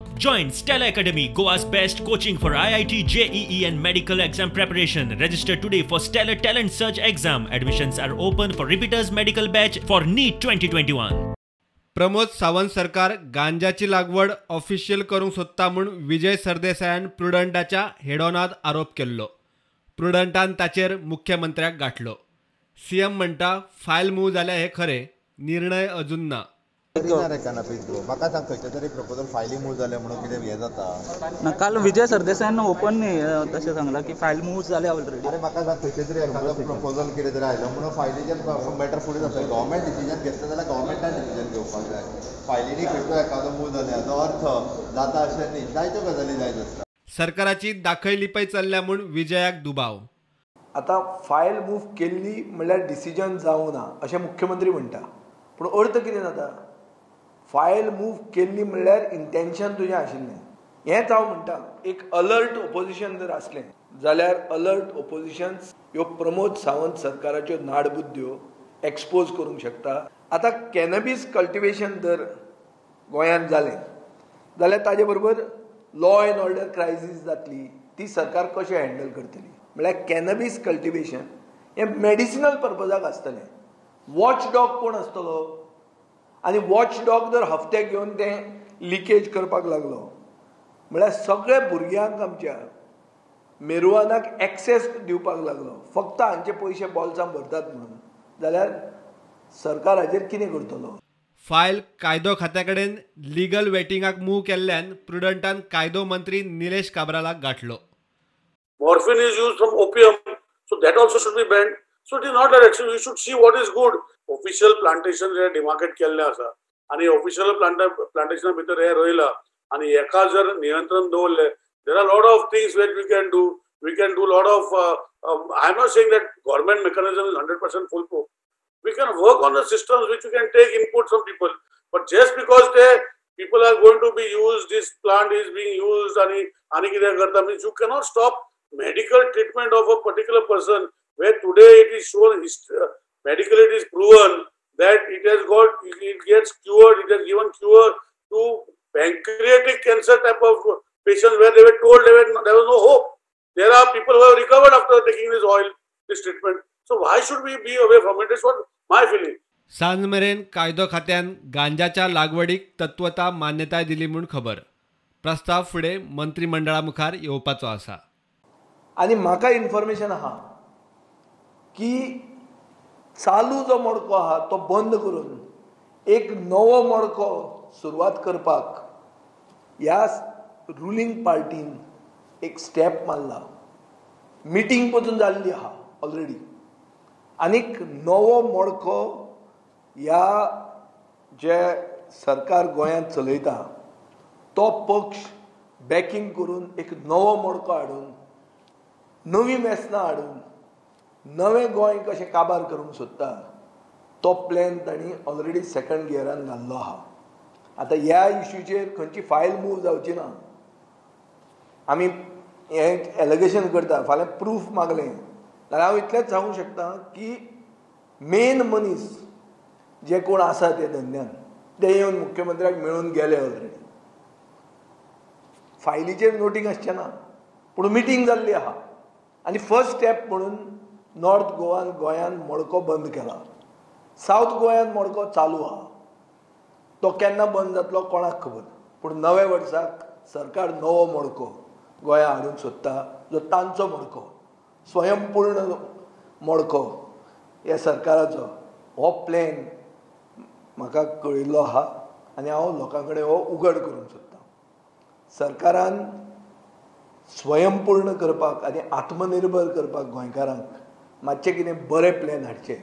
Join Stella Academy, Goa's best coaching for IIT, JEE and medical exam preparation. Register today for Stellar Talent Search exam. Admissions are open for repeaters medical batch for NEET 2021. Pramod Sawant सरकार गांजाची लागवड official करूंक सोदता म्हूण विजय सरदेसायान प्रुडंटाच्या हेडॉनात आरोप केल्लो. प्रुडंटान ताचेर मुख्यमंत्र्याक गाठलो. CM म्हणटा फायल मूव जाल्या हें खरें, निर्णय अजून ना. म्हाका सांग खंयचे तरी प्रपोजल फायली मूव जाले म्हणून कितें हें जाता ना. काल विजय सरदेसायान ओपन तशें सांगलां की फायल मूव जाल्या ऑलरेडी. अरे म्हाका सांग खंयचे तरी एखादो प्रपोजल कितें तरी आयलो म्हणून फायलीचेर मॅटर फुडें जाता. गव्हर्मेंट डिसिजन घेतलें जाल्यार गव्हर्मेंटान डिसिजन घेवपाक जाय. फायलीनी खंयचो एखादो मूव जाल्या हाचो अर्थ जाता अशें न्ही. जायत्यो गजाली जायत आसता. सरकाराची दाखय लिपय चल्ल्या म्हूण विजयाक दुबाव. आतां फायल मूव केल्ली म्हणल्यार डिसिजन जावंक ना अशें मुख्यमंत्री म्हणटा, पूण अर्थ कितें जाता? फायल मूव केल्ली म्हणल्यार इंटेन्शन तुजें आशिल्लें. हेंच हांव म्हणटा, एक अलर्ट ओपोजिशन जर आसलें जाल्यार अलर्ट ओपोजिशन ह्यो प्रमोद सावंत सरकाराच्यो नाडबुद्ध्यो एक्सपोज करूंक शकता. आतां कॅनबीस कल्टिवेशन जर गोंयांत जालें जाल्यार ताजे बरोबर लॉ एंड ऑर्डर क्रायसीस जातली, ती सरकार कशें हँडल करतली? म्हळ्यार कॅनबीस कल्टिवेशन हें मेडिसिनल पर्पजाक आसतलें. वॉच डॉग कोण आसतलो? आनी वॉच डॉग जर हफ्त्याक घेवन तें लिकेज करपाक लागलो म्हळ्यार सगळ्या भुरग्यांक आमच्या मेरुवानाक एक्सेस दिवपाक लागलो, फक्त हांचे पयशे बॉल्सां भरतात म्हणून, जाल्यार सरकार हाचेर कितें करतलो? फायल कायदो खात्या कडेन लिगल वेटिंगाक मूव केल्ल्यान प्रुडंटान कायदो मंत्री Nilesh काब्रालाक गाठलो. Morphine is used from opium, so that also should be banned. So it is not direction. You should see what is good. Official plantation hey demarcate केल्लें आसा आनी ऑफिशियल प्लांटेशना भितर हें रोयलां आनी हेका जर नियंत्रण दवरलें, there are lot of things which we can do. We can do lot of I am not saying that government mechanism is 100% full proof. We can work on the systems which you can take input from people, but just because they people are going to be used, this plant is being used आनी आनी कितें करता, means you cannot stop medical treatment of a particular person where today it is shown, medically it is proven that it has got, it gets cured, it has given cure to pancreatic cancer type of patients where they were told there was no hope. There are people who have recovered after taking this oil, this treatment. So why should we be away from it? It's what my feeling. सांज मेरेन कायदो खात्यान गांजाच्या लागवडीक तत्वता मान्यताय दिली म्हूण खबर. प्रस्ताव फुडें मंत्रिमंडळा मुखार येवपाचो आसा. आनी म्हाका इन्फॉर्मेशन आहा की चालू जो मडको आहा तो बंद करून एक नवो मडको सुरवात करपाक ह्या रुलींग पार्टीन एक स्टेप मारला. मिटींग पसून जाल्ली आहा ऑलरेडी. आनीक नवो मडको ह्या जे सरकार गोंयांत चलयता तो पक्ष बॅकिंग करून एक नवो मडको हाडून, नवीं वेसनां हाडून नवें गोंय कशें काबार करूंक सोदता तो प्लॅन तांणी ऑलरेडी सेकंड गियरान घाल्लो आहा. आतां ह्या इश्यूचेर खंयची फायल मूव जावची ना. आमी हें एलिगेशन करता, फाल्यां प्रूफ मागलें जाल्यार हांव इतलेंच सांगूंक शकता की मेन मनीस जे कोण आसा ते धंद्यान ते येवन मुख्यमंत्र्याक मेळून गेले ऑलरेडी. फायलीचेर नोटींग आसचें ना, पूण मिटींग जाल्ली आहा आनी फर्स्ट स्टेप म्हणून नॉर्थ गोवान गोंयान मडको बंद केला. सावथ गोंयान मडको चालू आहा, तो केन्ना बंद जातलो कोणाक खबर, पूण नव्या वर्साक सरकार नवो मडको गोंया हाडूंक सोदता, जो तांचो मडको, स्वयंपूर्ण मडको ह्या सरकाराचो हो प्लॅन म्हाका कळिल्लो आहा आनी हांव लोकां कडेन हो उगड करूंक सोदतां. सरकारान स्वयंपूर्ण करपाक आनी आत्मनिर्भर करपाक गोंयकारांक मातशें कितें बरें प्लॅन हाडचें.